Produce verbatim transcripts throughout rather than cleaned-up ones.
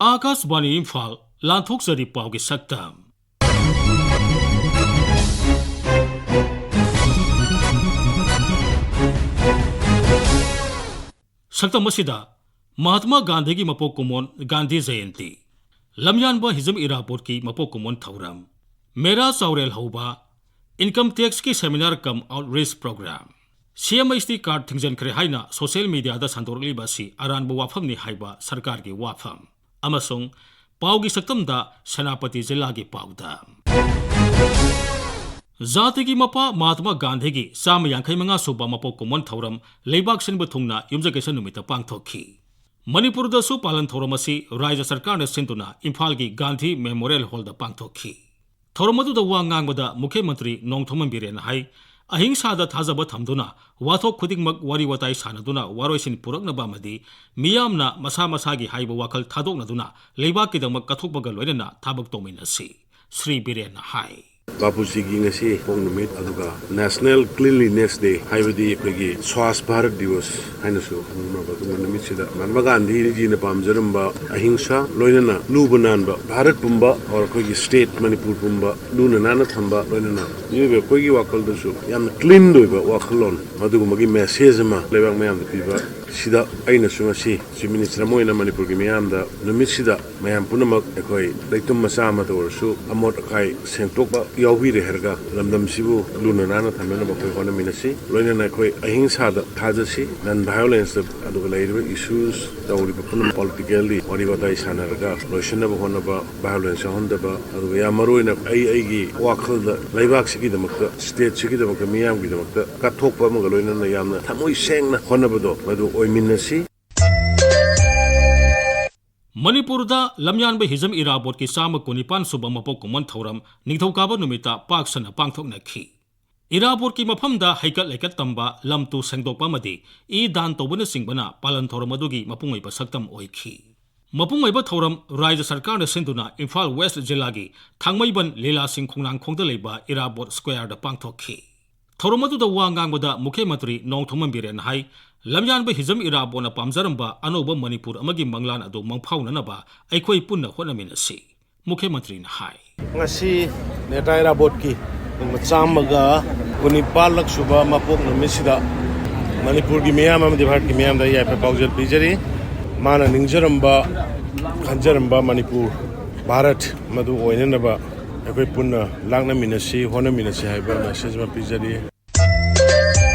ꯑꯥꯀꯥꯁꯕꯥꯅꯤ ꯏꯝꯐꯥꯜ, ꯂꯥꯟꯊꯣꯛꯆꯔꯤ ꯄꯥꯎꯒꯤ ꯁꯛꯇꯝ꯫ ꯁꯛꯇꯝ ꯑꯁꯤꯗ ꯃꯍꯥꯇꯃꯥ ꯒꯥꯟꯙꯤꯒꯤ ꯃꯄꯣꯛ ꯀꯨꯝꯑꯣꯟ ꯒꯥꯟꯙꯤ ꯖꯌꯟꯇꯤ, ꯂꯝꯌꯥꯟꯕ ꯍꯤꯖꯝ ꯏꯔꯥꯕꯣꯠꯀꯤ ꯃꯄꯣꯛ ꯀꯨꯝꯑꯣꯟ ꯊꯧꯔꯝ, ꯃꯦꯔꯥ ꯆꯥꯎꯔꯦꯜ ꯍꯧꯕ, income tax ꯀꯤ seminar cum outreach program, ꯁꯤ ꯑꯦꯝ ꯑꯩꯆ ꯇꯤ card ꯊꯤꯡꯖꯤꯟꯈ꯭ꯔꯦ ꯍꯥꯏꯅ social media ꯗ ꯁꯟꯗꯣꯔꯛꯂꯤꯕ ꯑꯁꯤ ꯑꯔꯥꯟꯕ ꯋꯥꯐꯝꯅꯤ ꯍꯥꯏꯕ ꯁꯔꯀꯥꯔꯒꯤ ꯋꯥꯐꯝ, ꯑꯃꯁꯨꯡ ꯄꯥꯎꯒꯤ ꯁꯛꯇꯝꯗ ꯁꯦꯅꯥꯄꯇꯤ ꯖꯤꯂꯥꯒꯤ ꯄꯥꯎꯗ꯫ ꯖꯥꯇꯤꯒꯤ ꯃꯄꯥ ꯃꯍꯥꯇꯃꯥ ꯒꯥꯟꯙꯤꯒꯤ ꯆꯥꯝꯃ ꯌꯥꯡꯈꯩ ꯃꯉꯥ ꯁꯨꯕ ꯃꯄꯣꯛ ꯀꯨꯝꯑꯣꯟ ꯊꯧꯔꯝ ꯂꯩꯕꯥꯛ ꯁꯤꯟꯕ ꯊꯨꯡꯅ ꯌꯨꯝꯖꯀꯩꯁ ꯅꯨꯃꯤꯠꯇ ꯄꯥꯡꯊꯣꯛꯈꯤ꯫ ꯃꯅꯤꯄꯨꯔꯗꯁꯨ ꯄꯥꯂꯟ ꯊꯧꯔꯝ ꯑꯁꯤ ꯔꯥꯏꯖ꯭ꯌ ꯁꯔꯀꯥꯔꯅ ꯁꯤꯟꯗꯨꯅ ꯏꯝꯐꯥꯜꯒꯤ ꯒꯥꯟꯙꯤ ꯃꯦꯃꯣꯔꯤꯌꯦꯜ ꯍꯣꯜꯗ ꯄꯥꯡꯊꯣꯛꯈꯤ꯫ ꯊꯧꯔꯝ ꯑꯗꯨꯗ ꯋꯥ ꯉꯥꯡꯕꯗ ꯃꯨꯈ꯭ꯌ ꯃꯟꯇ꯭ꯔꯤ ꯅꯣꯡꯊꯣꯝꯕꯝ ꯕꯤꯔꯦꯟꯅ ꯍꯥꯏ, ꯑꯍꯤꯡꯁꯥꯗ ꯊꯥꯖꯕ ꯊꯝꯗꯨꯅ ꯋꯥꯊꯣꯛ ꯈꯨꯗꯤꯡꯃꯛ ꯋꯥꯔꯤ ꯋꯥꯇꯥꯏ ꯁꯥꯟꯅꯗꯨꯅ ꯋꯥꯔꯣꯏꯁꯤꯟ ꯄꯨꯔꯛꯅꯕ ꯑꯃꯗꯤ ꯃꯤꯌꯥꯝꯅ ꯃꯁꯥ ꯃꯁꯥꯒꯤ ꯍꯥꯏꯕ ꯋꯥꯈꯜ ꯊꯥꯗꯣꯛꯅꯗꯨꯅ ꯂꯩꯕꯥꯛꯀꯤꯗꯃꯛ ꯀꯠꯊꯣꯛꯄꯒ ꯂꯣꯏꯅꯅ ꯊꯕꯛ ꯇꯧꯃꯤꯟꯅꯁꯤ, ꯁ꯭ꯔꯤ ꯕꯤꯔꯦꯟꯅ ꯍꯥꯏ꯫ ꯕꯥꯄꯨꯖꯤꯒꯤ ꯉꯁꯤ ꯄꯣꯛ ꯅꯨꯃꯤꯠ, ꯑꯗꯨꯒ National Cleanliness Day, ꯍꯥꯏꯕꯗꯤ ꯑꯩꯈꯣꯏꯒꯤ ꯁ꯭ꯋꯥꯁ ꯚꯥꯔꯠ ꯗꯤꯋꯁ ꯍꯥꯏꯅꯁꯨ ꯈꯪꯅꯕ ꯑꯗꯨꯒꯨꯝꯕ ꯅꯨꯃꯤꯠꯁꯤꯗ ꯃꯍꯥꯇꯃꯥ ꯒꯥꯟꯙꯤꯖꯤꯅ ꯄꯥꯝꯖꯔꯝꯕ ꯑꯍꯤꯡꯁꯥ, ꯂꯣꯏꯅꯅ ꯂꯨꯕ ꯅꯥꯟꯕ, ꯚꯥꯔꯠ ꯄꯨꯝꯕ, or ꯑꯩꯈꯣꯏꯒꯤ state ꯃꯅꯤꯄꯨꯔ ꯄꯨꯝꯕ ꯂꯨꯅ ꯅꯥꯟꯅ ꯊꯝꯕ, ꯂꯣꯏꯅꯅ ꯃꯤꯑꯣꯏꯕ ꯑꯩꯈꯣꯏꯒꯤ ꯋꯥꯈꯜꯗꯁꯨ ꯌꯥꯝꯅ clean ꯑꯣꯏꯕ ꯋꯥꯈꯜꯂꯣꯟ, ꯃꯗꯨꯒꯨꯝꯕꯒꯤ message ꯑꯃ ꯂꯩꯕꯥꯛ ꯃꯌꯥꯝꯗ ꯄꯤꯕ ꯁꯤꯗ ꯑꯩꯅꯁꯨ ꯉꯁꯤ Chief Minister ꯑꯃ ꯑꯣꯏꯅ ꯃꯅꯤꯄꯨꯔꯒꯤ ꯃꯤꯌꯥꯝꯗ ꯅꯨꯃꯤꯠꯁꯤꯗ ꯃꯌꯥꯝ ꯄꯨꯝꯅꯃꯛ ꯑꯩꯈꯣꯏ ꯂꯩꯇꯨꯝ ꯃꯆꯥ ꯑꯃꯗ ꯑꯣꯏꯔꯁꯨ ꯑꯃꯣꯠ ꯑꯀꯥꯏ ꯁꯦꯡꯗꯣꯛꯄ ꯌꯥꯎꯕꯤꯔꯦ ꯍꯥꯏꯔꯒ ꯂꯝꯗꯝꯁꯤꯕꯨ ꯂꯨꯅ ꯅꯥꯟꯅ ꯊꯝꯅꯅꯕ ꯑꯩꯈꯣꯏ ꯍꯣꯠꯅꯃꯤꯟꯅꯁꯤ꯫ ꯂꯣꯏꯅꯅ ꯑꯩꯈꯣꯏ ꯑꯍꯤꯡꯁꯥꯗ ꯊꯥꯖꯁꯤ, non violence ꯇ, ꯑꯗꯨꯒ ꯂꯩꯔꯤꯕ issues ꯇꯧꯔꯤꯕ ꯄꯨꯝꯅꯃꯛ politically ꯋꯥꯔꯤ ꯋꯥꯇꯥꯏ ꯁꯥꯟꯅꯔꯒ ꯂꯣꯏꯁꯤꯟꯅꯕ ꯍꯣꯠꯅꯕ, violence ꯌꯥꯎꯍꯟꯗꯕ, ꯑꯗꯨꯒ ꯌꯥꯝ ꯃꯔꯨ ꯑꯣꯏꯅ ꯑꯩ ꯑꯩꯒꯤ ꯋꯥꯈꯜꯗ ꯂꯩꯕꯥꯛꯁꯤꯒꯤꯗꯃꯛꯇ, state ꯁꯤꯒꯤꯗꯃꯛꯇ, ꯃꯤꯌꯥꯝꯒꯤꯗꯃꯛꯇ ꯀꯠꯊꯣꯛꯄ ꯑꯃꯒ ꯂꯣꯏꯅꯅ ꯌꯥꯝꯅ ꯊꯃꯣꯏ ꯁꯦꯡꯅ ꯍꯣꯠꯅꯕꯗꯣ ꯃꯗꯨ ꯑꯣꯏꯃꯤꯟꯅꯁꯤ꯫ ꯃꯅꯤꯄꯨꯔꯗ ꯂꯝꯌꯥꯟꯕ ꯍꯤꯖꯝ ꯏꯔꯥꯕꯣꯠꯀꯤ ꯆꯥꯝꯃ ꯀꯨꯟꯅꯤꯄꯥꯟ ꯁꯨꯕ ꯃꯄꯣꯛ ꯀꯨꯝꯑꯣꯟ ꯊꯧꯔꯝ ꯅꯤꯡꯊꯧꯀꯥꯕ ꯅꯨꯃꯤꯠꯇ ꯄꯥꯛ ꯁꯟꯅ ꯄꯥꯡꯊꯣꯛꯅꯈꯤ꯫ ꯏꯔꯥꯕꯣꯠꯀꯤ ꯃꯐꯝꯗ ꯍꯩꯀꯠ ꯂꯩꯀꯠ ꯇꯝꯕ, ꯂꯝ ꯇꯨ ꯁꯦꯡꯗꯣꯛꯄ ꯑꯃꯗꯤ ꯏ ꯗꯥꯟ ꯇꯧꯕꯅꯆꯤꯡꯕꯅ ꯄꯥꯂꯟ ꯊꯧꯔꯝ ꯑꯗꯨꯒꯤ ꯃꯄꯨꯡ ꯑꯣꯏꯕ ꯁꯛꯇꯝ ꯑꯣꯏꯈꯤ꯫ ꯃꯄꯨꯡ ꯑꯣꯏꯕ ꯊꯧꯔꯝ ꯔꯥꯏꯖ꯭ꯌ ꯁꯔꯀꯥꯔꯅ ꯁꯤꯟꯗꯨꯅ ꯏꯝꯐꯥꯜ ꯋꯦꯁ꯭ꯠ ꯖꯤꯂꯥꯒꯤ ꯊꯥꯡꯃꯩꯕꯟ ꯂꯤꯂꯥꯁꯤꯡ ꯈꯣꯡꯅꯥꯡꯈꯣꯡꯗ ꯂꯩꯕ ꯏꯔꯥꯕꯣꯠ ꯁ꯭ꯀ꯭ꯋꯥꯔꯗ ꯄꯥꯡꯊꯣꯛꯈꯤ꯫ ꯊꯧꯔꯝ ꯑꯗꯨꯗ ꯋꯥ ꯉꯥꯡꯕꯗ ꯃꯨꯈ꯭ꯌ ꯃꯟꯇ꯭ꯔꯤ ꯅꯣꯡꯊꯣꯝꯕꯝ ꯕꯤꯔꯦꯟꯅ ꯍꯥꯏ, ꯂꯝꯌꯥꯟꯕ ꯍꯤꯖꯝ ꯏꯔꯥꯕꯣꯠꯅ ꯄꯥꯝꯖꯔꯝꯕ ꯑꯅꯧꯕ ꯃꯅꯤꯄꯨꯔ ꯑꯃꯒꯤ ꯃꯪꯂꯥꯟ ꯑꯗꯨ ꯃꯪꯐꯥꯎꯅꯅꯕ ꯑꯩꯈꯣꯏ ꯄꯨꯟꯅ ꯍꯣꯠꯅꯃꯤꯟꯅꯁꯤ, ꯃꯨꯈ꯭ꯌ ꯃꯟꯇ꯭ꯔꯤꯅ ꯍꯥꯏ꯫ ꯉꯁꯤ ꯅꯦꯇꯥ ꯏꯔꯥꯕꯣꯠꯀꯤ ꯅꯨꯃꯤꯠ ꯆꯥꯝꯃꯒ ꯀꯨꯟꯅꯤꯄꯥꯜꯂꯛ ꯁꯨꯕ ꯃꯄꯣꯛ ꯅꯨꯃꯤꯠꯁꯤꯗ ꯃꯅꯤꯄꯨꯔꯒꯤ ꯃꯤꯌꯥꯝ ꯑꯃꯗꯤ ꯚꯥꯔꯠꯀꯤ ꯃꯤꯌꯥꯝꯗ ꯌꯥꯏꯐ ꯄꯥꯎꯖꯦꯜ ꯄꯤꯖꯔꯤ꯫ ꯃꯥꯅ ꯅꯤꯡꯖꯔꯝꯕ, ꯈꯟꯖꯔꯝꯕ ꯃꯅꯤꯄꯨꯔ, ꯚꯥꯔꯠ ꯃꯗꯨ ꯑꯣꯏꯅꯅꯕ ꯑꯩꯈꯣꯏ ꯄꯨꯟꯅ ꯂꯥꯛꯅꯃꯤꯟꯅꯁꯤ, ꯍꯣꯠꯅꯃꯤꯟꯅꯁꯤ ꯍꯥꯏꯕ ꯃꯦꯁꯦꯖ ꯑꯃ ꯄꯤꯖꯔꯤ꯫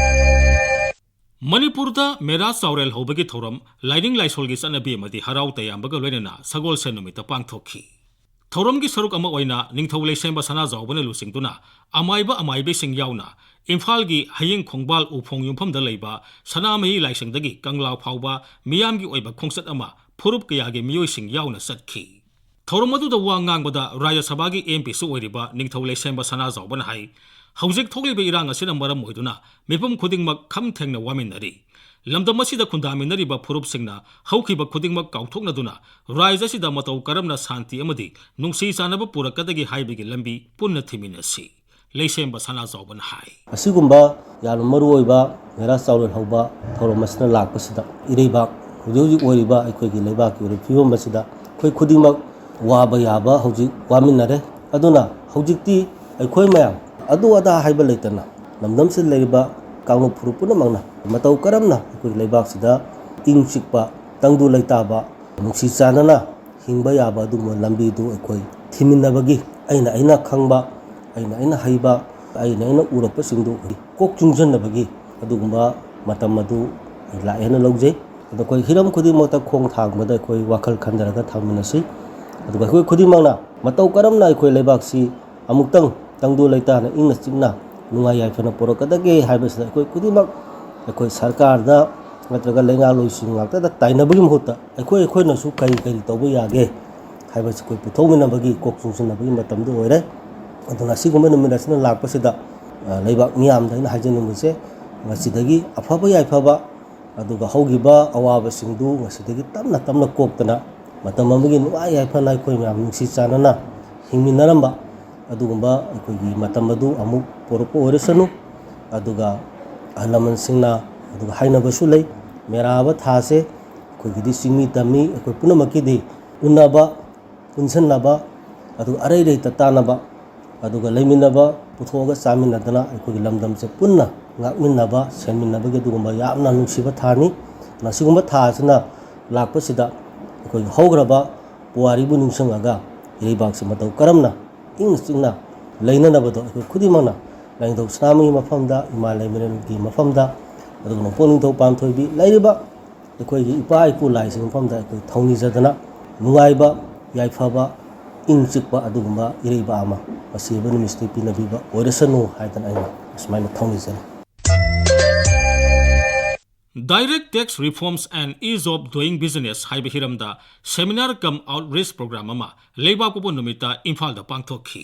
ꯃꯅꯤꯄꯨꯔꯗ ꯃꯦꯔꯥ ꯆꯥꯎꯔꯦꯜ ꯍꯧꯕꯒꯤ ꯊꯧꯔꯝ ꯂꯥꯏꯅꯤꯡ ꯂꯥꯏꯁꯣꯜꯒꯤ ꯆꯠꯅꯕꯤ ꯑꯃꯗꯤ ꯍꯔꯥꯎ ꯇꯌꯥꯝꯕꯒ ꯂꯣꯏꯅꯅ ꯁꯒꯣꯜꯁꯦꯟ ꯅꯨꯃꯤꯠꯇ ꯄꯥꯡꯊꯣꯛꯈꯤ꯫ ꯊꯧꯔꯝꯒꯤ ꯁꯔꯨꯛ ꯑꯃ ꯑꯣꯏꯅ ꯅꯤꯡꯊꯧ ꯂꯩꯁꯦꯝꯕ ꯁꯅꯥꯖꯥꯎꯕꯅ ꯂꯨꯆꯤꯡꯗꯨꯅ ꯑꯃꯥꯏꯕ ꯑꯃꯥꯏꯕꯤꯁꯤꯡ ꯌꯥꯎꯅ ꯏꯝꯐꯥꯜꯒꯤ ꯍꯌꯤꯡ ꯈꯣꯡꯕꯥꯜ ꯎꯐꯣꯡ ꯌꯨꯝꯐꯝꯗ ꯂꯩꯕ ꯁꯅꯥꯃꯍꯤ ꯂꯥꯏꯁꯪꯗꯒꯤ ꯀꯪꯂꯥ ꯐꯥꯎꯕ ꯃꯤꯌꯥꯝꯒꯤ ꯑꯣꯏꯕ ꯈꯣꯡꯆꯠ ꯑꯃ ꯐꯨꯔꯨꯞ ꯀꯌꯥꯒꯤ ꯃꯤꯑꯣꯏꯁꯤꯡ ꯌꯥꯎꯅ ꯆꯠꯈꯤ꯫ ꯊꯧꯔꯝ ꯑꯗꯨꯗ ꯋꯥ ꯉꯥꯡꯕꯗ ꯔꯥꯖ꯭ꯌ ꯁꯚꯥꯒꯤ ꯑꯦꯝ ꯄꯤꯁꯨ ꯑꯣꯏꯔꯤꯕ ꯅꯤꯡꯊꯧ ꯂꯩꯁꯦꯝꯕ ꯁꯅꯥꯖꯥꯎꯕꯅ ꯍꯥꯏ, ꯍꯧꯖꯤꯛ ꯊꯣꯛꯂꯤꯕ ꯏꯔꯥꯡ ꯑꯁꯤꯅ ꯃꯔꯝ ꯑꯣꯏꯗꯨꯅ ꯃꯤꯄꯨꯝ ꯈꯨꯗꯤꯡꯃꯛ ꯈꯝ ꯊꯦꯡꯅ ꯋꯥꯃꯤꯟꯅꯔꯤ꯫ ꯂꯝꯗꯝ ꯑꯁꯤꯗ ꯈꯨꯟꯗꯥꯃꯤꯟꯅꯔꯤꯕ ꯐꯨꯔꯨꯞꯁꯤꯡꯅ ꯍꯧꯈꯤꯕ ꯈꯨꯗꯤꯡꯃꯛ ꯀꯥꯎꯊꯣꯛꯅꯗꯨꯅ ꯔꯥꯖ꯭ꯌ ꯑꯁꯤꯗ ꯃꯇꯧ ꯀꯔꯝꯅ ꯁꯥꯟꯇꯤ ꯑꯃꯗꯤ ꯅꯨꯡꯁꯤ ꯆꯥꯟꯅꯕ ꯄꯨꯔꯛꯀꯗꯒꯦ ꯍꯥꯏꯕꯒꯤ ꯂꯝꯕꯤ ꯄꯨꯟꯅ ꯊꯤꯃꯤꯟꯅꯁꯤ꯫ ꯂꯩꯁꯦꯝꯕ ꯁꯅꯥꯖꯥꯎꯕꯅ ꯍꯥꯏ꯫ ꯑꯁꯤꯒꯨꯝꯕ ꯌꯥꯝꯅ ꯃꯔꯨ ꯑꯣꯏꯕ ꯃꯦꯔꯥ ꯆꯥꯎꯔꯦꯜ ꯍꯧꯕ ꯊꯧꯔꯝ ꯑꯁꯤꯅ ꯂꯥꯛꯄꯁꯤꯗ ꯏꯔꯩꯕꯥꯛ, ꯍꯧꯖꯤꯛ ꯍꯧꯖꯤꯛ ꯑꯣꯏꯔꯤꯕ ꯑꯩꯈꯣꯏꯒꯤ ꯂꯩꯕꯥꯛꯀꯤ ꯑꯣꯏꯕ ꯐꯤꯕꯝ ꯑꯁꯤꯗ ꯑꯩꯈꯣꯏ ꯈꯨꯗꯤꯡꯃꯛ ꯋꯥꯕ ꯌꯥꯕ ꯍꯧꯖꯤꯛ ꯋꯥꯃꯤꯟꯅꯔꯦ꯫ ꯑꯗꯨꯅ ꯍꯧꯖꯤꯛꯇꯤ ꯑꯩꯈꯣꯏ ꯃꯌꯥꯝ ꯑꯗꯨ ꯑꯗꯥ ꯍꯥꯏꯕ ꯂꯩꯇꯅ ꯂꯝꯗꯝꯁꯤꯗ ꯂꯩꯔꯤꯕ ꯀꯥꯡꯂꯨꯞ ꯐꯨꯔꯨꯞ ꯄꯨꯝꯅꯃꯛꯅ ꯃꯇꯧ ꯀꯔꯝꯅ ꯑꯩꯈꯣꯏꯒꯤ ꯂꯩꯕꯥꯛꯁꯤꯗ ꯏꯪ ꯆꯤꯛꯄ, ꯇꯪꯗꯨ ꯂꯩꯇꯥꯕ, ꯅꯨꯡꯁꯤ ꯆꯥꯟꯅꯅ ꯍꯤꯡꯕ ꯌꯥꯕ ꯑꯗꯨꯒꯨꯝꯕ ꯂꯝꯕꯤꯗꯨ ꯑꯩꯈꯣꯏ ꯊꯤꯃꯤꯟꯅꯕꯒꯤ, ꯑꯩꯅ ꯑꯩꯅ ꯈꯪꯕ, ꯑꯩꯅ ꯑꯩꯅ ꯍꯩꯕ, ꯑꯩꯅ ꯑꯩꯅ ꯎꯔꯛꯄꯁꯤꯡꯗꯨ ꯀꯣꯛ ꯆꯨꯡꯁꯤꯟꯅꯕꯒꯤ ꯑꯗꯨꯒꯨꯝꯕ ꯃꯇꯝ ꯑꯗꯨ ꯑꯩ ꯂꯥꯛꯑꯦꯅ ꯂꯧꯖꯩ꯫ ꯑꯗꯣ ꯑꯩꯈꯣꯏ ꯍꯤꯔꯝ ꯈꯨꯗꯤꯡꯃꯛꯇ ꯈꯣꯡ ꯊꯥꯡꯕꯗ ꯑꯩꯈꯣꯏ ꯋꯥꯈꯜ ꯈꯟꯊꯔꯒ ꯊꯥꯡꯃꯤꯟꯅꯁꯤ꯫ ꯑꯗꯨꯒ ꯑꯩꯈꯣꯏ ꯈꯨꯗꯤꯡꯃꯛꯅ ꯃꯇꯧ ꯀꯔꯝꯅ ꯑꯩꯈꯣꯏ ꯂꯩꯕꯥꯛꯁꯤ ꯑꯃꯨꯛꯇꯪ ꯇꯪꯗꯨ ꯂꯩꯇꯥꯅ ꯏꯪꯅ ꯆꯤꯛꯅ ꯅꯨꯡꯉꯥꯏ ꯌꯥꯏꯐꯅ ꯄꯨꯔꯛꯀꯗꯒꯦ ꯍꯥꯏꯕꯁꯤꯗ ꯑꯩꯈꯣꯏ ꯈꯨꯗꯤꯡꯃꯛ ꯑꯩꯈꯣꯏ ꯁꯔꯀꯥꯔꯗ ꯅꯠꯇ꯭ꯔꯒ ꯂꯩꯉꯥꯛꯂꯣꯏꯁꯤꯡ ꯉꯥꯛꯇꯗ ꯇꯥꯏꯅꯕꯒꯤ ꯃꯍꯨꯠꯇ ꯑꯩꯈꯣꯏ ꯑꯩꯈꯣꯏꯅꯁꯨ ꯀꯔꯤ ꯀꯔꯤ ꯇꯧꯕ ꯌꯥꯒꯦ ꯍꯥꯏꯕꯁꯤ ꯑꯩꯈꯣꯏ ꯄꯨꯊꯣꯛꯃꯤꯟꯅꯕꯒꯤ, ꯀꯣꯛ ꯆꯨꯡꯁꯤꯟꯅꯕꯒꯤ ꯃꯇꯝꯗꯨ ꯑꯣꯏꯔꯦ꯫ ꯑꯗꯨꯅ ꯑꯁꯤꯒꯨꯝꯕ ꯅꯨꯃꯤꯠ ꯑꯁꯤꯅ ꯂꯥꯛꯄꯁꯤꯗ, ꯑ, ꯂꯩꯕꯥꯛ ꯃꯤꯌꯥꯝꯗ ꯑꯩꯅ ꯍꯥꯏꯖꯅꯤꯡꯕꯁꯦ, ꯉꯁꯤꯗꯒꯤ ꯑꯐꯕ ꯌꯥꯏꯐꯕ, ꯑꯗꯨꯒ ꯍꯧꯈꯤꯕ ꯑꯋꯥꯕꯁꯤꯡꯗꯨ ꯉꯁꯤꯗꯒꯤ ꯇꯞꯅ ꯇꯞꯅ ꯀꯣꯛꯇꯅ ꯃꯇꯝ ꯑꯃꯒꯤ ꯅꯨꯡꯉꯥꯏ ꯌꯥꯏꯐꯅ ꯑꯩꯈꯣꯏ ꯃꯌꯥꯝ ꯅꯨꯡꯁꯤ ꯆꯥꯟꯅꯅ ꯍꯤꯡꯃꯤꯟꯅꯔꯝꯕ ꯑꯗꯨꯒꯨꯝꯕ ꯑꯩꯈꯣꯏꯒꯤ ꯃꯇꯝ ꯑꯗꯨ ꯑꯃꯨꯛ ꯄꯣꯔꯛꯄ ꯑꯣꯏꯔꯁꯅꯨ꯫ ꯑꯗꯨꯒ ꯑꯍꯜ ꯂꯃꯟꯁꯤꯡꯅ ꯑꯗꯨꯒ ꯍꯥꯏꯅꯕꯁꯨ ꯂꯩ, ꯃꯦꯔꯥ ꯍꯥꯏꯕ ꯊꯥꯁꯦ ꯑꯩꯈꯣꯏꯒꯤꯗꯤ ꯆꯤꯡꯃꯤ ꯇꯝꯃꯤ, ꯑꯩꯈꯣꯏ ꯄꯨꯝꯅꯃꯛꯀꯤꯗꯤ ꯎꯅꯕ, ꯄꯨꯟꯁꯤꯟꯅꯕ, ꯑꯗꯨꯒ ꯑꯔꯩ ꯂꯩꯇ ꯇꯥꯟꯅꯕ, ꯑꯗꯨꯒ ꯂꯩꯃꯤꯟꯅꯕ, ꯄꯨꯊꯣꯛꯑꯒ ꯆꯥꯃꯤꯟꯅꯗꯅ ꯑꯩꯈꯣꯏꯒꯤ ꯂꯝꯗꯝꯁꯦ ꯄꯨꯟꯅ ꯉꯥꯛꯃꯤꯟꯅꯕ, ꯁꯦꯝꯃꯤꯟꯅꯕꯒꯤ ꯑꯗꯨꯒꯨꯝꯕ ꯌꯥꯝꯅ ꯅꯨꯡꯁꯤꯕ ꯊꯥꯅꯤ꯫ ꯃꯁꯤꯒꯨꯝꯕ ꯊꯥ ꯑꯁꯤꯅ ꯂꯥꯛꯄꯁꯤꯗ ꯑꯩꯈꯣꯏꯒꯤ ꯍꯧꯈ꯭ꯔꯕ ꯄꯨꯋꯥꯔꯤꯕꯨ ꯅꯤꯡꯁꯤꯡꯉꯒ ꯏꯔꯩꯕꯥꯛꯁꯤ ꯃꯇꯧ ꯀꯔꯝꯅ ꯏꯪꯅ ꯆꯤꯛꯅ ꯂꯩꯅꯅꯕꯗꯣ ꯑꯩꯈꯣꯏ ꯈꯨꯗꯤꯡꯃꯛꯅ ꯂꯥꯏꯅꯤꯡꯊꯧ ꯁꯅꯥꯃꯍꯤ ꯃꯐꯝꯗ, ꯏꯃꯥ ꯂꯩꯃꯔꯦꯜꯒꯤ ꯃꯐꯝꯗ, ꯑꯗꯨꯒ ꯅꯣꯡꯄꯣꯛ ꯅꯤꯡꯊꯧ ꯄꯥꯟꯊꯣꯏꯕꯤ ꯂꯩꯔꯤꯕ ꯑꯩꯈꯣꯏꯒꯤ ꯏꯄꯥ ꯏꯄꯨ ꯂꯥꯏꯁꯤꯡ ꯃꯐꯝꯗ ꯑꯩꯈꯣꯏ ꯊꯧꯅꯤꯖꯗꯅ ꯅꯨꯡꯉꯥꯏꯕ, ꯌꯥꯏꯐꯕ, ꯏꯪ ꯆꯤꯛꯄ ꯑꯗꯨꯒꯨꯝꯕ ꯏꯔꯩꯕꯥꯛ ꯑꯃ ꯃꯁꯤ ꯑꯣꯏꯕ ꯅꯨꯃꯤꯠꯁꯤꯗ ꯄꯤꯅꯕꯤꯕ ꯑꯣꯏꯔꯁꯅꯨ ꯍꯥꯏꯗꯅ ꯑꯩꯅ ꯑꯁꯨꯃꯥꯏꯅ ꯊꯧꯅꯤꯖꯔꯤ꯫ Direct Tax Reforms and Ease of Doing Business ꯍꯥꯏꯕ ꯍꯤꯔꯝꯗ seminar cum outreach program ꯑꯃ ꯂꯩꯕꯥꯛꯄꯣꯛꯄ ꯅꯨꯃꯤꯠꯇ ꯏꯝꯐꯥꯜꯗ ꯄꯥꯡꯊꯣꯛꯈꯤ꯫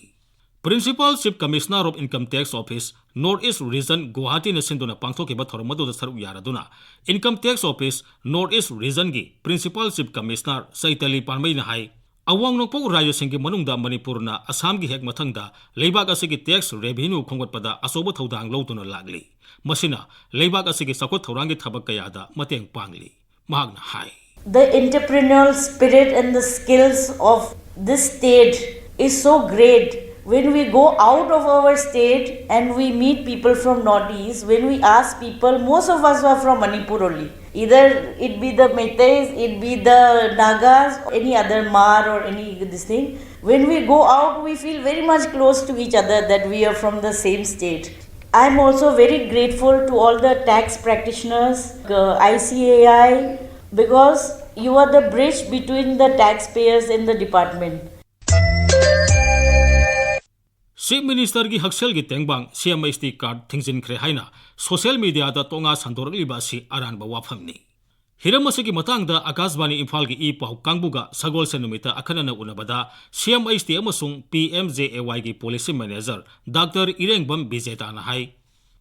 Principal Chief Commissioner of Income Tax Office, North East Region, ꯒꯨꯋꯥꯍꯥꯇꯤꯅ ꯁꯤꯟꯗꯨꯅ ꯄꯥꯡꯊꯣꯛꯈꯤꯕ ꯊꯧꯔꯝ ꯑꯗꯨꯗ ꯁꯔꯨꯛ ꯌꯥꯔꯗꯨꯅ Income Tax Office, North East Regionꯒꯤ Principal Chief Commissioner ꯆꯩꯇꯂꯤ ꯄꯥꯟꯃꯩꯅ ꯍꯥꯏ, ꯑꯋꯥꯡ ꯅꯣꯡꯄꯣꯛ ꯔꯥꯖ꯭ꯌꯁꯤꯡꯒꯤ ꯃꯅꯨꯡꯗ ꯃꯅꯤꯄꯨꯔꯅ ꯑꯁꯥꯝꯒꯤ ꯍꯦꯛ ꯃꯊꯪꯗ ꯂꯩꯕꯥꯛ ꯑꯁꯤꯒꯤ tax revenue ꯈꯣꯝꯒꯠꯄꯗ ꯑꯆꯧꯕ ꯊꯧꯗꯥꯡ ꯂꯧꯗꯨꯅ ꯂꯥꯛꯂꯤ꯫ ꯃꯁꯤꯅ ꯂꯩꯕꯥꯛ ꯑꯁꯤꯒꯤ ꯆꯥꯎꯈꯠ ꯊꯧꯔꯥꯡꯒꯤ ꯊꯕꯛ ꯀꯌꯥꯗ ꯃꯇꯦꯡ ꯄꯥꯡꯂꯤ꯫ ꯃꯍꯥꯛꯅ ꯍꯥꯏ, The entrepreneurial spirit and the skills of this state is so great. When we go out of our state and we meet people from Northeast, when we ask people, most of us are from Manipur only. Either it be the Meiteis, it be the Nagas, any other Hmar or any this thing. When we go out, we feel very much close to each other that we are from the same state. I'm also very grateful to all the tax practitioners, uh, I C A I, because you are the bridge between the taxpayers and the department. Chief Ministerꯒꯤ ꯍꯛꯁꯦꯜꯒꯤ ꯇꯦꯡꯕꯥꯡ C M H T card ꯊꯤꯡꯖꯤꯟꯈ꯭ꯔꯦ ꯍꯥꯏꯅ social mediaꯗ ꯇꯣꯉꯥ ꯁꯟꯗꯣꯔꯛꯂꯤꯕ ꯑꯁꯤ ꯑꯔꯥꯟꯕ ꯋꯥꯐꯝꯅꯤ꯫ ꯍꯤꯔꯝ ꯑꯁꯤꯒꯤ ꯃꯇꯥꯡꯗ ꯑꯥꯀꯥꯁꯕꯥꯅꯤ ꯏꯝꯐꯥꯜꯒꯤ ꯏ ꯄꯥꯎ ꯀꯥꯡꯕꯨꯒ ꯁꯒꯣꯜꯁꯦꯟ ꯅꯨꯃꯤꯠꯇ ꯑꯈꯟꯅꯅ ꯎꯅꯕꯗ C M H T ꯑꯃꯁꯨꯡ P M J A Yꯒꯤ policy manager Doctor ꯏꯔꯦꯡꯕꯝ ꯕꯤꯖꯦꯇꯥꯅ high,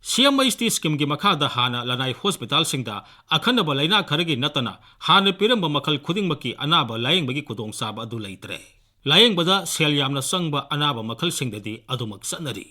C M H T schemeꯒꯤ ꯃꯈꯥꯗ ꯍꯥꯟꯅ ꯂꯅꯥꯏ hospitalꯁꯤꯡꯗ ꯑꯈꯟꯅꯕ ꯂꯩꯅꯥ ꯈꯔꯒꯤ ꯅꯠꯇꯅ ꯍꯥꯟꯅ ꯄꯤꯔꯝꯕ ꯃꯈꯜ ꯈꯨꯗꯤꯡꯃꯛꯀꯤ ꯑꯅꯥꯕ ꯂꯥꯌꯦꯡꯕꯒꯤ ꯈꯨꯗꯣꯡꯆꯥꯕ ꯑꯗꯨ ꯂꯩꯇ꯭ꯔꯦ꯫ ꯂꯥꯌꯦꯡꯕꯗ ꯁꯦꯜ ꯌꯥꯝꯅ ꯆꯪꯕ ꯑꯅꯥꯕ ꯃꯈꯜꯁꯤꯡꯗꯗꯤ ꯑꯗꯨꯃꯛ ꯆꯠꯅꯔꯤ꯫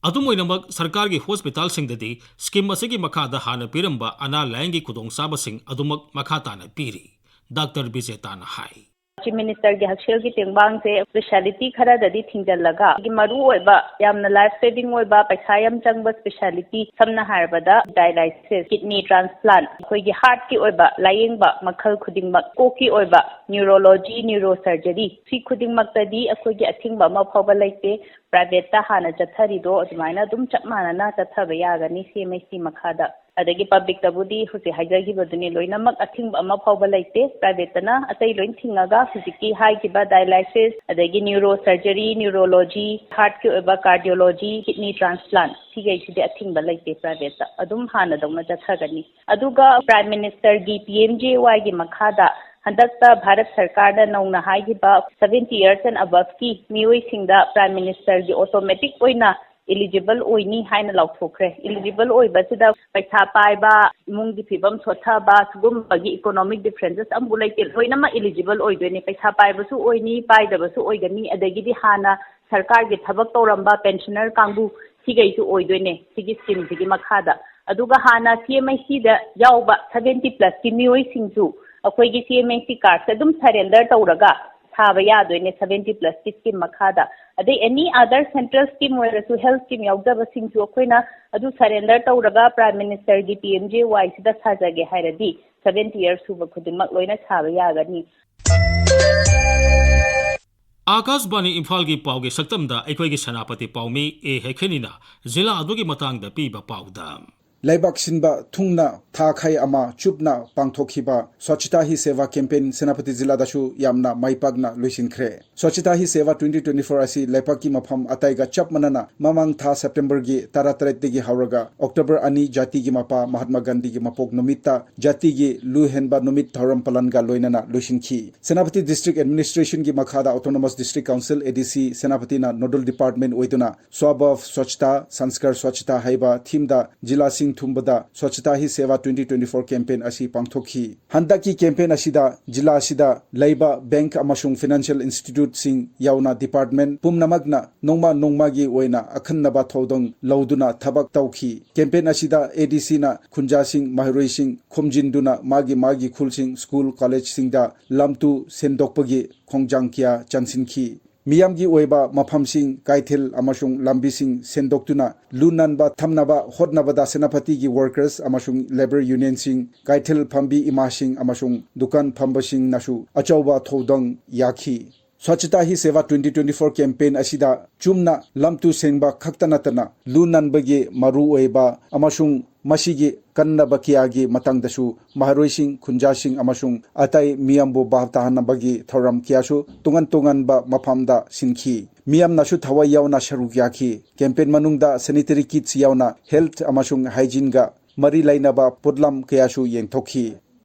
ꯑꯗꯨꯝ ꯑꯣꯏꯅꯃꯛ, ꯁꯔꯀꯥꯔꯒꯤ ꯍꯣꯁꯄꯤꯇꯥꯜꯁꯤꯡꯗꯗꯤ ꯁ꯭ꯀꯤꯝ ꯑꯁꯤꯒꯤ ꯃꯈꯥꯗ ꯍꯥꯟꯅ ꯄꯤꯔꯝꯕ ꯑꯅꯥ ꯂꯥꯌꯦꯡꯒꯤ ꯈꯨꯗꯣꯡꯆꯥꯕꯁꯤꯡ ꯑꯗꯨꯃꯛ ꯃꯈꯥ ꯇꯥꯅ ꯄꯤꯔꯤ꯫ ꯗꯥꯛꯇꯔ ꯕꯤꯖꯦꯇꯥꯅ ꯍꯥꯏ꯫ ꯆꯤꯐ ꯃꯤꯅꯤꯁꯇꯔꯒꯤ ꯍꯛꯁꯦꯜꯒꯤ ꯇꯦꯡꯕꯥꯡꯁꯦ ꯁ꯭ꯄꯦꯁꯤꯌꯥꯂꯤꯇꯤ ꯈꯔꯗꯗꯤ ꯊꯤꯡꯖꯤꯜꯂꯒ, ꯑꯩꯒꯤ ꯃꯔꯨ ꯑꯣꯏꯕ, ꯌꯥꯝꯅ ꯂꯥꯏꯐ ꯁꯦꯚꯤꯡ ꯑꯣꯏꯕ, ꯄꯩꯁꯥ ꯌꯥꯝ ꯆꯪꯕ ꯁ꯭ꯄꯦꯁꯤꯌꯥꯂꯤꯇꯤ, ꯁꯝꯅ ꯍꯥꯏꯔꯕꯗ ꯗꯥꯏꯂꯥꯏꯁꯤꯁ, ꯀꯤꯗꯅꯤ ꯇ꯭ꯔꯥꯟꯁꯄ꯭ꯂꯥꯟ, ꯑꯩꯈꯣꯏꯒꯤ ꯍꯥꯔꯠꯀꯤ ꯑꯣꯏꯕ ꯂꯥꯌꯦꯡꯕ ꯃꯈꯜ ꯈꯨꯗꯤꯡꯃꯛ, ꯀꯣꯛꯀꯤ ꯑꯣꯏꯕ ꯅ꯭ꯌꯨꯔꯣꯂꯣꯖꯤ, ꯅ꯭ꯌꯨꯔꯣ ꯁꯔꯖꯔꯤ, ꯁꯤ ꯈꯨꯗꯤꯡꯃꯛꯇꯗꯤ ꯑꯩꯈꯣꯏꯒꯤ ꯑꯊꯤꯡꯕ ꯑꯃ ꯐꯥꯎꯕ ꯂꯩꯇꯦ꯫ ꯄ꯭ꯔꯥꯏꯚꯦꯠꯇ ꯍꯥꯟꯅ ꯆꯠꯊꯔꯤꯗꯣ ꯑꯗꯨꯃꯥꯏꯅ ꯑꯗꯨꯝ ꯆꯞ ꯃꯥꯟꯅꯅ ꯆꯠꯊꯕ ꯌꯥꯒꯅꯤ ꯁꯤ ꯑꯦꯝ ꯑꯩꯆ ꯁꯤ ꯃꯈꯥꯗ꯫ ꯑꯗꯒꯤ ꯄꯕ꯭ꯂꯤꯛꯇꯕꯨꯗꯤ ꯍꯧꯖꯤꯛ ꯍꯥꯏꯖꯈꯤꯕꯗꯨꯅꯤ, ꯂꯣꯏꯅꯃꯛ ꯑꯊꯤꯡꯕ ꯑꯃ ꯐꯥꯎꯕ ꯂꯩꯇꯦ꯫ ꯄ꯭ꯔꯥꯏꯚꯦꯠꯇꯅ ꯑꯇꯩ ꯂꯣꯏ ꯊꯤꯡꯉꯒ ꯍꯧꯖꯤꯛꯀꯤ ꯍꯥꯏꯈꯤꯕ ꯗꯥꯏꯂꯥꯏꯁꯤꯁ, ꯑꯗꯒꯤ ꯅ꯭ꯌꯨꯔꯣ ꯁꯔꯖꯔꯤ, ꯅ꯭ꯌꯨꯔꯣꯂꯣꯖꯤ, ꯍꯥꯔꯠꯀꯤ ꯑꯣꯏꯕ ꯀꯥꯔꯗꯤꯑꯣꯂꯣꯖꯤ, ꯀꯤꯗꯅꯤ ꯇ꯭ꯔꯥꯟꯁꯄ꯭ꯂꯥꯟ, ꯁꯤꯈꯩꯁꯤꯗꯤ ꯑꯊꯤꯡꯕ ꯂꯩꯇꯦ꯫ ꯄ꯭ꯔꯥꯏꯚꯦꯠꯇ ꯑꯗꯨꯝ ꯍꯥꯟꯅꯗꯧꯅ ꯆꯠꯊꯒꯅꯤ꯫ ꯑꯗꯨꯒ ꯄ꯭ꯔꯥꯏꯝ ꯃꯤꯅꯤꯁꯇꯔꯒꯤ ꯄꯤ ꯑꯦꯝ ꯖꯦ ꯋꯥꯏꯒꯤ ꯃꯈꯥꯗ ꯍꯟꯗꯛꯇ ꯚꯥꯔꯠ ꯁꯔꯀꯥꯔꯅ ꯅꯧꯅ ꯍꯥꯏꯈꯤꯕ seventy years and aboveꯀꯤ ꯃꯤꯑꯣꯏꯁꯤꯡꯗ ꯄ꯭ꯔꯥꯏꯝ ꯃꯤꯅꯤꯁꯇꯔꯒꯤ ꯑꯣꯇꯣꯃꯦꯇꯤꯛ ꯑꯣꯏꯅ ꯏꯂꯤꯖꯤꯕꯜ ꯑꯣꯏꯅꯤ ꯍꯥꯏꯅ ꯂꯥꯎꯊꯣꯛꯈ꯭ꯔꯦ꯫ ꯏꯂꯤꯖꯤꯕꯜ ꯑꯣꯏꯕꯁꯤꯗ ꯄꯩꯁꯥ ꯄꯥꯏꯕ, ꯏꯃꯨꯡꯒꯤ ꯐꯤꯕꯝ ꯁꯣꯠꯊꯕ, ꯁꯤꯒꯨꯝꯕꯒꯤ ꯏꯀꯣꯅꯣꯃꯤꯛ ꯗꯤꯐꯔꯦꯟꯁꯦꯁ ꯑꯃꯕꯨ ꯂꯩꯇꯦ, ꯂꯣꯏꯅꯃꯛ ꯏꯂꯤꯖꯤꯕꯜ ꯑꯣꯏꯗꯣꯏꯅꯦ꯫ ꯄꯩꯁꯥ ꯄꯥꯏꯕꯁꯨ ꯑꯣꯏꯅꯤ, ꯄꯥꯏꯗꯕꯁꯨ ꯑꯣꯏꯒꯅꯤ, ꯑꯗꯒꯤꯗꯤ ꯍꯥꯟꯅ ꯁꯔꯀꯥꯔꯒꯤ ꯊꯕꯛ ꯇꯧꯔꯝꯕ ꯄꯦꯟꯁꯅꯔ ꯀꯥꯡꯕꯨ, ꯁꯤꯈꯩꯁꯨ ꯑꯣꯏꯗꯣꯏꯅꯦ ꯁꯤꯒꯤ ꯁ꯭ꯀꯤꯝꯁꯤꯒꯤ ꯃꯈꯥꯗ꯫ ꯑꯗꯨꯒ ꯍꯥꯟꯅ ꯁꯤ ꯑꯦꯝ ꯑꯩꯆ ꯁꯤꯗ ꯌꯥꯎꯕ seventy plusꯀꯤ ꯃꯤꯑꯣꯏꯁꯤꯡꯁꯨ ꯑꯩꯈꯣꯏꯒꯤ ꯁꯤ ꯑꯦꯝ ꯑꯩꯆ ꯁꯤ ꯀꯥꯔꯗꯁꯦ ꯑꯗꯨꯝ ꯁꯔꯦꯟꯗꯔ ꯇꯧꯔꯒ ꯁꯥꯕ ꯌꯥꯗꯣꯏꯅꯦ seventy plusꯀꯤ ꯁ꯭ꯀꯤꯝ ꯃꯈꯥꯗ꯫ ꯑꯗꯩ ꯑꯦꯅꯤ ꯑꯗꯔ ꯁꯦꯟꯇ꯭ꯔꯦꯜ ꯁ꯭ꯀꯤꯝ ꯑꯣꯏꯔꯁꯨ, ꯍꯦꯜꯊ ꯁ꯭ꯀꯤꯝ ꯌꯥꯎꯖꯕꯁꯤꯡꯁꯨ ꯑꯩꯈꯣꯏꯅ ꯑꯗꯨ ꯁꯔꯦꯟꯗꯔ ꯇꯧꯔꯒ ꯄ꯭ꯔꯥꯏꯝ ꯃꯤꯅꯤꯁꯇꯔꯒꯤ ꯄꯤ ꯑꯦꯝ ꯖꯦ ꯋꯥꯏꯁꯤꯗ ꯁꯥꯖꯒꯦ ꯍꯥꯏꯔꯗꯤ seventy years ꯁꯨꯕ ꯈꯨꯗꯤꯡꯃꯛ ꯂꯣꯏꯅ ꯁꯥꯕ ꯌꯥꯒꯅꯤ꯫ ꯑꯥꯀꯥꯁꯕꯥꯅꯤ ꯏꯝꯐꯥꯜꯒꯤ ꯄꯥꯎꯒꯤ ꯁꯛꯇꯝꯗ ꯑꯩꯈꯣꯏꯒꯤ ꯁꯦꯅꯥꯄꯇꯤ ꯄꯥꯎꯃꯤ ꯑꯦ ꯍꯩꯈꯦꯅꯤꯅ ꯖꯤꯂꯥ ꯑꯗꯨꯒꯤ ꯃꯇꯥꯡꯗ ꯄꯤꯕ ꯄꯥꯎꯗ꯫ ꯂꯩꯕꯥꯛ ꯁꯤꯟꯕ ꯊꯨꯡꯅ ꯊꯥꯈꯥꯏ ꯑꯃ ꯆꯨꯞꯅ ꯄꯥꯡꯊꯣꯛꯈꯤꯕ ꯁ꯭ꯋꯥꯆꯤꯇꯥ ꯍꯤ ꯁꯦꯕꯥ ꯀꯦꯝꯄꯦꯟ ꯁꯦꯅꯥꯄꯇꯤ ꯖꯤꯂꯥꯗꯁꯨ ꯌꯥꯝꯅ ꯃꯥꯏ ꯄꯥꯛꯅ ꯂꯣꯏꯁꯤꯟꯈ꯭ꯔꯦ꯫ ꯁ꯭ꯋꯥꯆꯤꯇꯥ ꯍꯤ ꯁꯦꯕꯥ twenty twenty-four ꯑꯁꯤ ꯂꯩꯄꯥꯛꯀꯤ ꯃꯐꯝ ꯑꯇꯩꯒ ꯆꯞ ꯃꯥꯟꯅꯅ ꯃꯃꯥꯡ ꯊꯥ ꯁꯦꯞꯇꯦꯝꯕꯔꯒꯤ ꯇꯔꯥꯇꯔꯦꯠꯇꯒꯤ ꯍꯧꯔꯒ ꯑꯣꯛꯇꯣꯕꯔ ꯑꯅꯤ, ꯖꯥꯇꯤꯒꯤ ꯃꯄꯥ ꯃꯍꯥꯠꯃꯥ ꯒꯥꯟꯙꯤꯒꯤ ꯃꯄꯣꯛ ꯅꯨꯃꯤꯠꯇ ꯖꯥꯇꯤꯒꯤ ꯂꯨ ꯍꯦꯟꯕ ꯅꯨꯃꯤꯠ ꯊꯧꯔꯝ ꯄꯥꯂꯟꯒ ꯂꯣꯏꯅꯅ ꯂꯣꯏꯁꯤꯟꯈꯤ꯫ ꯁꯦꯅꯥꯄꯇꯤ ꯗꯤꯁꯇ꯭ꯔꯤꯛ ꯑꯦꯗꯃꯤꯅꯤꯁꯇ꯭ꯔꯦꯁꯟꯒꯤ ꯃꯈꯥꯗ ꯑꯣꯇꯣꯅꯣꯃꯁ ꯗꯤꯁꯇ꯭ꯔꯤꯛ ꯀꯥꯎꯟꯁꯤꯜ, ꯑꯦ ꯗꯤ ꯁꯤ, ꯁꯦꯅꯥꯄꯇꯤꯅ ꯅꯣꯗꯜ ꯗꯤꯄꯥꯔꯠꯃꯦꯟ ꯑꯣꯏꯗꯨꯅ ꯁ꯭ꯋꯥꯚꯥꯚ ꯁ꯭ꯋꯥꯆꯤꯇꯥ, ꯁꯪꯁꯀꯥꯔ ꯁ꯭ꯋꯥꯆꯤꯇꯥ ꯍꯥꯏꯕ ꯊꯤꯝꯗ ꯖꯤꯂꯥꯁꯤꯡ ꯅꯤꯡꯊꯨꯝꯕꯗ Swachhata Hi Seva twenty twenty-four campaign ꯑꯁꯤ ꯄꯥꯡꯊꯣꯛꯈꯤ꯫ ꯍꯟꯗꯛꯀꯤ campaign ꯑꯁꯤꯗ ꯖꯤꯂꯥ ꯑꯁꯤꯗ ꯂꯩꯕ bank ꯑꯃꯁꯨꯡ financial instituteꯁꯤꯡ ꯌꯥꯎꯅ department ꯄꯨꯝꯅꯃꯛꯅ ꯅꯣꯡꯃ ꯅꯣꯡꯃꯒꯤ ꯑꯣꯏꯅ ꯑꯈꯟꯅꯕ ꯊꯧꯗꯥꯡ ꯂꯧꯗꯨꯅ ꯊꯕꯛ ꯇꯧꯈꯤ꯫ Campaign ꯑꯁꯤꯗ ADCꯅ ꯈꯨꯟꯖꯥꯁꯤꯡ, ꯃꯍꯩꯔꯣꯏꯁꯤꯡ ꯈꯣꯝꯖꯤꯟꯗꯨꯅ ꯃꯥꯒꯤ ꯃꯥꯒꯤ ꯈꯨꯜꯁꯤꯡ, school, collegeꯁꯤꯡꯗ ꯂꯝꯇꯨ ꯁꯦꯡꯗꯣꯛꯄꯒꯤ ꯈꯣꯡꯖꯪ ꯀꯌꯥ ꯆꯪꯁꯤꯟꯈꯤ꯫ ꯃꯤꯌꯥꯝꯒꯤ ꯑꯣꯏꯕ ꯃꯐꯝꯁꯤꯡ, ꯀꯩꯊꯦꯜ ꯑꯃꯁꯨꯡ ꯂꯝꯕꯤꯁꯤꯡ ꯁꯦꯡꯗꯣꯛꯇꯨꯅ ꯂꯨ ꯅꯥꯟꯕ ꯊꯝꯅꯕ ꯍꯣꯠꯅꯕꯗ ꯁꯦꯅꯥꯄꯇꯤꯒꯤ workers ꯑꯃꯁꯨꯡ labour unionꯁꯤꯡ, ꯀꯩꯊꯦꯜ ꯐꯝꯕꯤ ꯏꯃꯥꯁꯤꯡ ꯑꯃꯁꯨꯡ ꯗꯨꯀꯥꯟ ꯐꯝꯕꯁꯤꯡꯅꯁꯨ ꯑꯆꯧꯕ ꯊꯧꯗꯥꯡ ꯌꯥꯈꯤ꯫ Swachhata Hi Seva twenty twenty-four campaign ꯑꯁꯤꯗ ꯆꯨꯝꯅ ꯂꯝꯇꯨ ꯁꯦꯡꯕ ꯈꯛꯇ ꯅꯠꯇꯅ ꯂꯨ ꯅꯥꯟꯕꯒꯤ ꯃꯔꯨꯑꯣꯏꯕ ꯑꯃꯁꯨꯡ ꯃꯁꯤꯒꯤ ꯀꯟꯅꯕ ꯀꯌꯥꯒꯤ ꯃꯇꯥꯡꯗꯁꯨ ꯃꯍꯩꯔꯣꯏꯁꯤꯡ, ꯈꯨꯟꯖꯥꯁꯤꯡ ꯑꯃꯁꯨꯡ ꯑꯇꯩ ꯃꯤꯌꯥꯝꯕꯨ ꯚꯥꯞ ꯇꯥꯍꯟꯅꯕꯒꯤ ꯊꯧꯔꯝ ꯀꯌꯥꯁꯨ ꯇꯣꯉꯥꯟ ꯇꯣꯉꯥꯟꯕ ꯃꯐꯝꯗ ꯁꯤꯟꯈꯤ꯫ ꯃꯤꯌꯥꯝꯅꯁꯨ ꯊꯋꯥꯏ ꯌꯥꯎꯅ ꯁꯔꯨꯛ ꯌꯥꯈꯤ꯫ Campaign ꯃꯅꯨꯡꯗ sanitary kits ꯌꯥꯎꯅ health ꯑꯃꯁꯨꯡ hygieneꯒ ꯃꯔꯤ ꯂꯩꯅꯕ ꯄꯣꯠꯂꯝ ꯀꯌꯥꯁꯨ ꯌꯦꯟꯊꯣꯛꯈꯤ꯫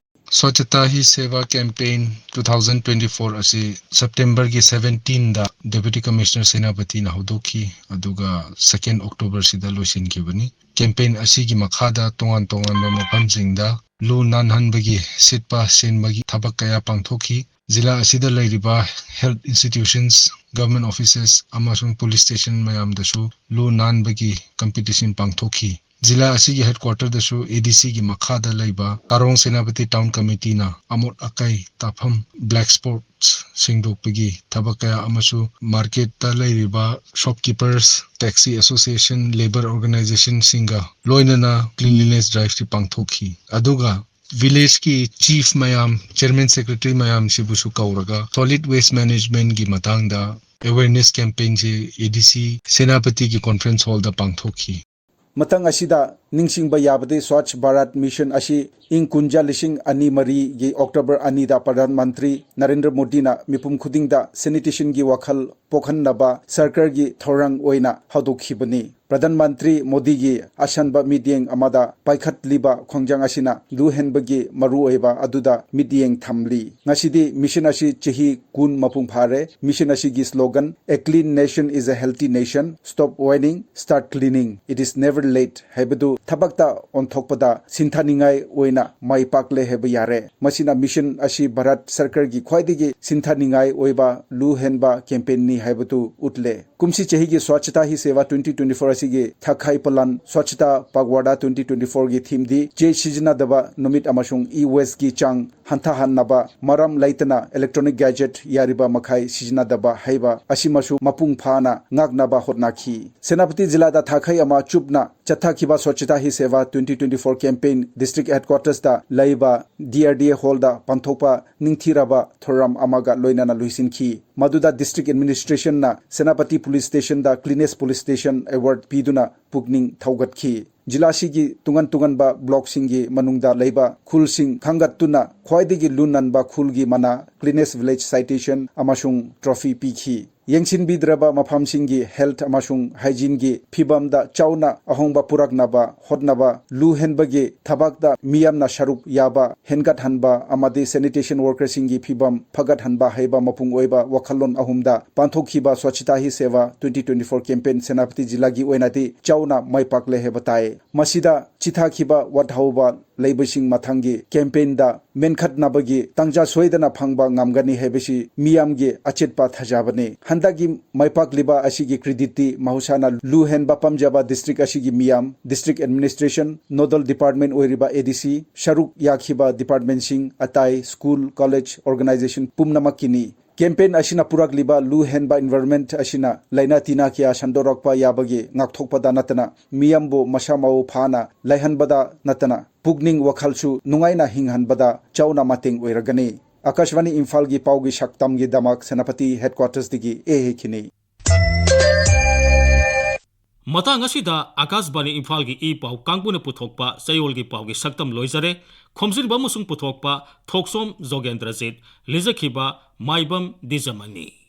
Swachhata Hi Seva campaign two thousand twenty-four ꯑꯁꯤ Septemberꯒꯤ seventeenꯗ Deputy Commissioner ꯁꯦꯅꯥꯄꯇꯤꯅ ꯍꯧꯗꯣꯛꯈꯤ, ꯑꯗꯨꯒ second Octoberꯁꯤꯗ ꯂꯣꯏꯁꯤꯟꯈꯤꯕꯅꯤ꯫ Campaign ꯑꯁꯤꯒꯤ ꯃꯈꯥꯗ ꯇꯣꯉꯥꯟ ꯇꯣꯉꯥꯟꯕ ꯃꯐꯝꯁꯤꯡꯗ ꯂꯨ ꯅꯥꯟꯍꯟꯕꯒꯤ, ꯁꯤꯠꯄ ꯁꯦꯡꯕꯒꯤ ꯊꯕꯛ ꯀꯌꯥ ꯄꯥꯡꯊꯣꯛꯈꯤ꯫ ꯖꯤꯂꯥ ꯑꯁꯤꯗ ꯂꯩꯔꯤꯕ health institutions, government offices ꯑꯃꯁꯨꯡ police station ꯃꯌꯥꯝꯗꯁꯨ ꯂꯨ ꯅꯥꯟꯕꯒꯤ competition ꯄꯥꯡꯊꯣꯛꯈꯤ꯫ ꯖꯤꯂꯥ ꯑꯁꯤꯒꯤ headquarterꯗꯁꯨ ADCꯒꯤ ꯃꯈꯥꯗ ꯂꯩꯕ ꯀꯥꯔꯣꯡ ꯁꯦꯅꯥꯄꯇꯤ Town Committeeꯅ ꯑꯃꯣꯠ ꯑꯀꯥꯏ ꯇꯥꯐꯝ, black spots ꯁꯦꯡꯗꯣꯛꯄꯒꯤ ꯊꯕꯛ ꯀꯌꯥ ꯑꯃꯁꯨ marketꯇ ꯂꯩꯔꯤꯕ shopkeepers, taxi association, labour organizationꯁꯤꯡꯒ ꯂꯣꯏꯅꯅ cleanliness driveꯁꯤ ꯄꯥꯡꯊꯣꯛꯈꯤ꯫ ꯑꯗꯨꯒ villageꯀꯤ chief ꯃꯌꯥꯝ, chairman, secretary ꯃꯌꯥꯝꯁꯤꯕꯨꯁꯨ ꯀꯧꯔꯒ solid waste managementꯒꯤ ꯃꯇꯥꯡꯗ awareness campaignꯁꯤ ADC ꯁꯦꯅꯥꯄꯇꯤꯒꯤ conference hallꯗ ꯄꯥꯡꯊꯣꯛꯈꯤ꯫ ꯃꯇꯥꯡ ꯑꯁꯤꯗ ꯅꯤꯡꯁꯤꯡꯕ ꯌꯥꯕꯗꯤ Swachh Bharat Mission ꯑꯁꯤ ꯏꯪ ꯀꯨꯝꯖꯥ ꯂꯤꯁꯤꯡ ꯑꯅꯤ ꯃꯔꯤꯒꯤ October ꯑꯅꯤꯗ ꯄ꯭ꯔꯙꯥꯟ ꯃꯟꯇ꯭ꯔꯤ ꯅꯔꯦꯟꯗ꯭ꯔ ꯃꯣꯗꯤꯅ ꯃꯤꯄꯨꯝ ꯈꯨꯗꯤꯡꯗ sanitation ꯒꯤ ꯋꯥꯈꯜ ꯄꯣꯛꯍꯟꯅꯕ ꯁꯔꯀꯥꯔꯒꯤ ꯊꯧꯔꯥꯡ ꯑꯣꯏꯅ ꯍꯧꯗꯣꯛꯈꯤꯕꯅꯤ꯫ ꯄ꯭ꯔꯙꯥꯟ ꯃꯟꯇ꯭ꯔꯤ ꯃꯣꯗꯤꯒꯤ ꯑꯁꯥꯟꯕ ꯃꯤꯠꯌꯦꯡ ꯑꯃꯗ ꯄꯥꯏꯈꯠꯂꯤꯕ ꯈꯣꯡꯖꯪ ꯑꯁꯤꯅ ꯂꯨ ꯍꯦꯟꯕꯒꯤ ꯃꯔꯨꯑꯣꯏꯕ ꯑꯗꯨꯗ ꯃꯤꯠꯌꯦꯡ ꯊꯝꯂꯤ꯫ ꯉꯁꯤꯗꯤ ꯃꯤꯁꯟ ꯑꯁꯤ ꯆꯍꯤ ꯀꯨꯟ ꯃꯄꯨꯡ ꯐꯥꯔꯦ꯫ ꯃꯤꯁꯟ ꯑꯁꯤꯒꯤ slogan, "A clean nation is a healthy nation, stop whining, start cleaning, it is never late" ꯍꯥꯏꯕꯗꯨ ꯊꯕꯛꯇ ꯑꯣꯟꯊꯣꯛꯄꯗ ꯁꯤꯡꯊꯥꯅꯤꯡꯉꯥꯏ ꯑꯣꯏꯅ ꯃꯥꯏ ꯄꯥꯛꯂꯦ ꯍꯥꯏꯕ ꯌꯥꯔꯦ꯫ ꯃꯁꯤꯅ ꯃꯤꯁꯟ ꯑꯁꯤ ꯚꯥꯔꯠ ꯁꯔꯀꯥꯔꯒꯤ ꯈ꯭ꯋꯥꯏꯗꯒꯤ ꯁꯤꯡꯊꯥꯅꯤꯡꯉꯥꯏ ꯑꯣꯏꯕ ꯂꯨ ꯍꯦꯟꯕ campaignꯅꯤ ꯍꯥꯏꯕꯗꯨ ꯎꯠꯂꯦ꯫ ꯀꯨꯝꯁꯤ ꯆꯍꯤꯒꯤ Swachhata Hi Seva twenty twenty-four ꯑꯁꯤꯒꯤ ꯊꯥꯈꯥꯏ ꯄꯂꯥꯟ Swachhata Pakhwada twenty twenty-fourꯒꯤ themeꯗꯤ ꯆꯦ ꯁꯤꯖꯤꯟꯅꯗꯕ ꯅꯨꯃꯤꯠ ꯑꯃꯁꯨꯡ e-wasteꯀꯤ ꯆꯥꯡ ꯍꯟꯊꯍꯟꯅꯕ, ꯃꯔꯝ ꯂꯩꯇꯅ electronic gadget ꯌꯥꯔꯤꯕ ꯃꯈꯩ ꯁꯤꯖꯤꯟꯅꯗꯕ ꯍꯥꯏꯕ ꯑꯁꯤꯃꯁꯨ ꯃꯄꯨꯡ ꯐꯥꯅ ꯉꯥꯛꯅꯕ ꯍꯣꯠꯅꯈꯤ꯫ ꯁꯦꯅꯥꯄꯇꯤ ꯖꯤꯂꯥꯗ ꯊꯥꯈꯥꯏ ꯑꯃ ꯆꯨꯞꯅ ꯆꯠꯊꯈꯤꯕ Swachhata Hi Seva twenty twenty-four campaign district headquartersꯇ ꯂꯩꯕ D R D A hallꯗ ꯄꯥꯡꯊꯣꯛꯄ ꯅꯤꯡꯊꯤꯔꯕ ꯊꯧꯔꯝ ꯑꯃꯒ ꯂꯣꯏꯅꯅ ꯂꯣꯏꯁꯤꯟꯈꯤ꯫ ꯃꯗꯨꯗ district administrationꯅ Senapati police stationꯗ cleanest police station award ꯄꯤꯗꯨꯅ ꯄꯨꯛꯅꯤꯡ ꯊꯧꯒꯠꯈꯤ꯫ ꯖꯤꯂꯥꯁꯤꯒꯤ ꯇꯣꯉꯥꯟ ꯇꯣꯉꯥꯟꯕ blockꯁꯤꯡꯒꯤ ꯃꯅꯨꯡꯗ ꯂꯩꯕ ꯈꯨꯜꯁꯤꯡ ꯈꯟꯒꯠꯇꯨꯅ ꯈ꯭ꯋꯥꯏꯗꯒꯤ ꯂꯨ ꯅꯥꯟꯕ ꯈꯨꯜꯒꯤ ꯃꯅꯥ, cleanest village citation ꯑꯃꯁꯨꯡ trophy ꯄꯤꯈꯤ꯫ ꯌꯦꯡꯁꯤꯟꯕꯤꯗ꯭ꯔꯕ ꯃꯐꯝꯁꯤꯡꯒꯤ health ꯑꯃꯁꯨꯡ hygieneꯒꯤ ꯐꯤꯕꯝꯗ ꯆꯥꯎꯅ ꯑꯍꯣꯡꯕ ꯄꯨꯔꯛꯅꯕ ꯍꯣꯠꯅꯕ, ꯂꯨ ꯍꯦꯟꯕꯒꯤ ꯊꯕꯛꯇ ꯃꯤꯌꯥꯝꯅ ꯁꯔꯨꯛ ꯌꯥꯕ ꯍꯦꯟꯒꯠꯍꯟꯕ ꯑꯃꯗꯤ sanitation workerꯁꯤꯡꯒꯤ ꯐꯤꯕꯝ ꯐꯒꯠꯍꯟꯕ ꯍꯥꯏꯕ ꯃꯄꯨꯡ ꯑꯣꯏꯕ ꯋꯥꯈꯜꯂꯣꯟ ꯑꯍꯨꯝꯗ ꯄꯥꯡꯊꯣꯛꯈꯤꯕ Swachhata Hi Seva twenty twenty-four campaign Senapati ꯖꯤꯂꯥꯒꯤ ꯑꯣꯏꯅꯗꯤ ꯆꯥꯎꯅ ꯃꯥꯏ ꯄꯥꯛꯂꯦ ꯍꯥꯏꯕ ꯇꯥꯏ꯫ ꯃꯁꯤꯗ ꯆꯤꯊꯈꯤꯕ ꯋꯥꯠꯍꯧꯕ ꯂꯩꯕꯁꯤꯡ ꯃꯊꯪꯒꯤ campaignꯗ ꯃꯦꯟꯈꯠꯅꯕꯒꯤ ꯇꯥꯟꯖꯥ ꯁꯣꯏꯗꯅ ꯐꯪꯕ ꯉꯝꯒꯅꯤ ꯍꯥꯏꯕꯁꯤ ꯃꯤꯌꯥꯝꯒꯤ ꯑꯆꯦꯠꯄ ꯊꯥꯖꯕꯅꯤ꯫ ꯍꯟꯗꯛꯀꯤ ꯃꯥꯏ ꯄꯥꯛꯂꯤꯕ ꯑꯁꯤꯒꯤ creditꯇꯤ ꯃꯍꯧꯁꯥꯅ ꯂꯨ ꯍꯦꯟꯕ ꯄꯥꯝꯖꯕ district ꯑꯁꯤꯒꯤ ꯃꯤꯌꯥꯝ, district administration, nodal department ꯑꯣꯏꯔꯤꯕ A D C, ꯁꯔꯨꯛ ꯌꯥꯈꯤꯕ departmentꯁꯤꯡ, ꯑꯇꯩ school, college, organization ꯄꯨꯝꯅꯃꯛꯀꯤꯅꯤ꯫ Campaign ꯑꯁꯤꯅ ꯄꯨꯔꯛꯂꯤꯕ ꯂꯨ ꯍꯦꯟꯕ environment ꯑꯁꯤꯅ ꯂꯥꯏꯅꯥ ꯇꯤꯟꯅꯥ ꯀꯌꯥ ꯁꯟꯗꯣꯔꯛꯄ ꯌꯥꯕꯒꯤ ꯉꯥꯛꯊꯣꯛꯄꯗ ꯅꯠꯇꯅ ꯃꯤꯌꯥꯝꯕꯨ ꯃꯁꯥ ꯃꯎ ꯐꯅ ꯂꯩꯍꯟꯕꯗ ꯅꯠꯇꯅ ꯄꯨꯛꯅꯤꯡ ꯋꯥꯈꯜꯁꯨ ꯅꯨꯡꯉꯥꯏꯅ ꯍꯤꯡꯍꯟꯕꯗ ꯆꯥꯎꯅ ꯃꯇꯦꯡ ꯑꯣꯏꯔꯒꯅꯤ꯫ ꯑꯥꯀꯥꯁꯕꯥꯅꯤ ꯏꯝꯐꯥꯜꯒꯤ ꯄꯥꯎꯒꯤ ꯁꯛꯇꯝꯒꯤꯗꯃꯛ ꯁꯦꯅꯥꯄꯇꯤ headquartersꯗꯒꯤ ꯑꯦ ꯍꯦꯈꯤꯅꯤ꯫ ꯃꯇꯥꯡ ꯑꯁꯤꯗ ꯑꯥꯀꯥꯁꯕꯥꯅꯤ ꯏꯝꯐꯥꯜꯒꯤ ꯏ ꯄꯥꯎ ꯀꯥꯡꯕꯨꯅ ꯄꯨꯊꯣꯛꯄ ꯆꯌꯣꯜꯒꯤ ꯄꯥꯎꯒꯤ ꯁꯛꯇꯝ ꯂꯣꯏꯖꯔꯦ꯫ ꯈꯣꯝꯖꯤꯟꯕ ꯑꯃꯁꯨꯡ ꯄꯨꯊꯣꯛꯄ ꯊꯣꯛꯆꯣꯝ ꯖꯣꯒꯦꯟꯗ꯭ꯔꯖꯤꯠ, ꯂꯤꯖꯈꯤꯕ ꯃꯥꯏꯕꯝ ꯗꯤꯖꯃꯅꯤ꯫